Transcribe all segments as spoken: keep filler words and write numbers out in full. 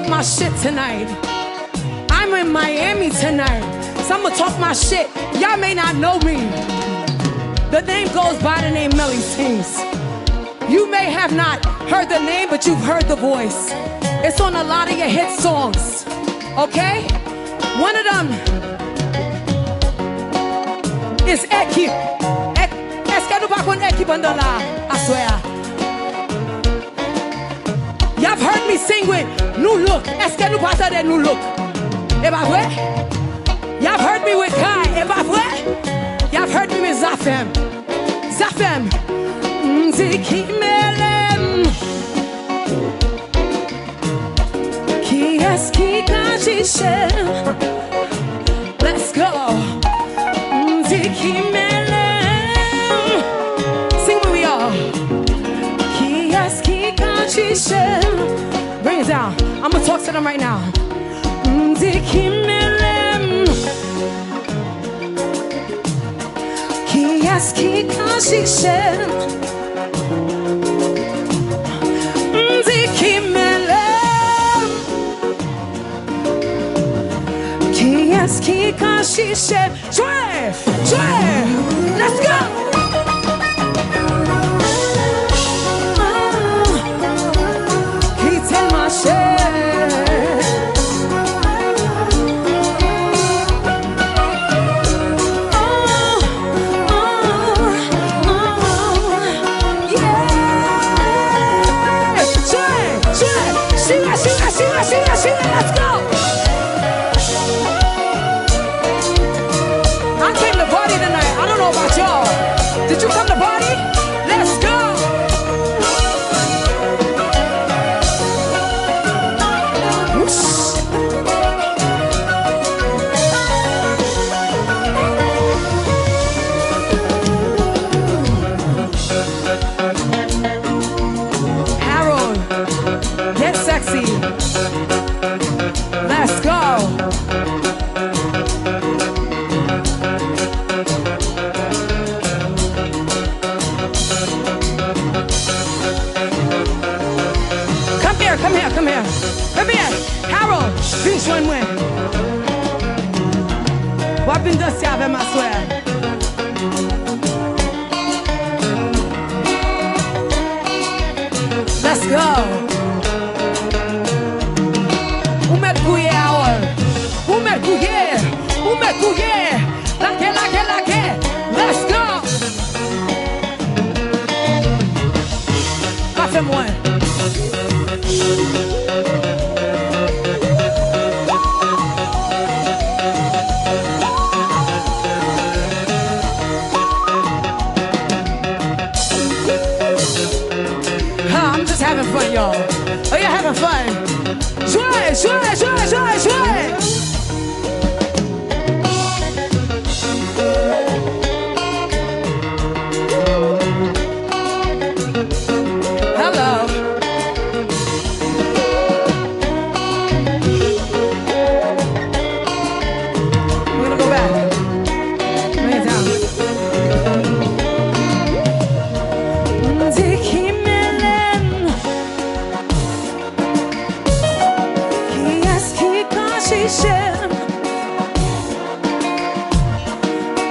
My shit tonight. I'm in Miami tonight, so I'ma talk my shit. Y'all may not know me. The name goes by the name Melly Sings. You may have not heard the name, but you've heard the voice. It's on a lot of your hit songs. Okay? One of them is Ekip. Èske nou pa konn Ekip anndan la aswè a? Y'all heard me sing with Nu Look. Èske nou pa tande Nu Look? E pa vre? Y'all heard me with Guy. E pa vre? Y'all heard me with Zafèm. Zafèm. M di ki mele m. Kiyès ki ka jije m? Let's go. M di ki mele m. Sing with me, y'all. Kiyès ki ka jije m? Bring it down. I'ma talk to them right now. M di ki mele m. Kiyès ki ka jije m? M di ki mele m. Kiyès ki ka jije m? Jwe! Jwe! Let's go! Kite l mache. Let's go! I came to party tonight. I don't know about y'all. Did you come to party? Let's go! Whoosh. Harold, get sexy. Let's go. Come here, come here, come here. Come here. Harold, vin jwenn mwen. W ap vin danse avè m aswè a. Let's go. Ou mèt gouye, Harold. Ou mèt gouye. Ou mèt gouye. Lage, lage, lage. Let's go. Pa fè m wè. Ha, I'm just having fun, y'all. Are you having fun? Jwe, jwe, jwe, jwe, jwe. Hello. We're gonna go back. Bring it down. M di ki mele m. Kiyès ki ka jije m?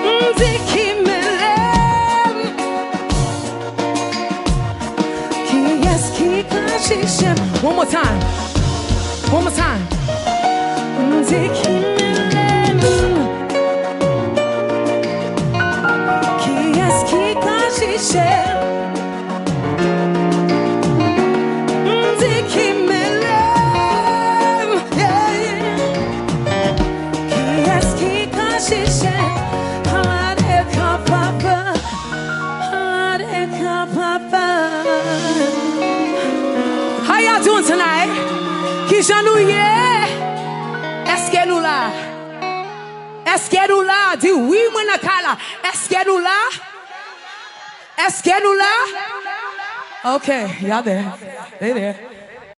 M di ki mele m. Kiyès ki ka jije m? One more time. One more time. M di ki mele m. Kiyès ki ka jije m? M di ki mele m, yeah. Kiyès ki ka jije m? How y'all doing tonight? Kijan nou ye? Èske nou la? Èske nou la? Di wi, mwen nan kay la. Èske nou la? Èske nou la? Ok, y'all there. They there.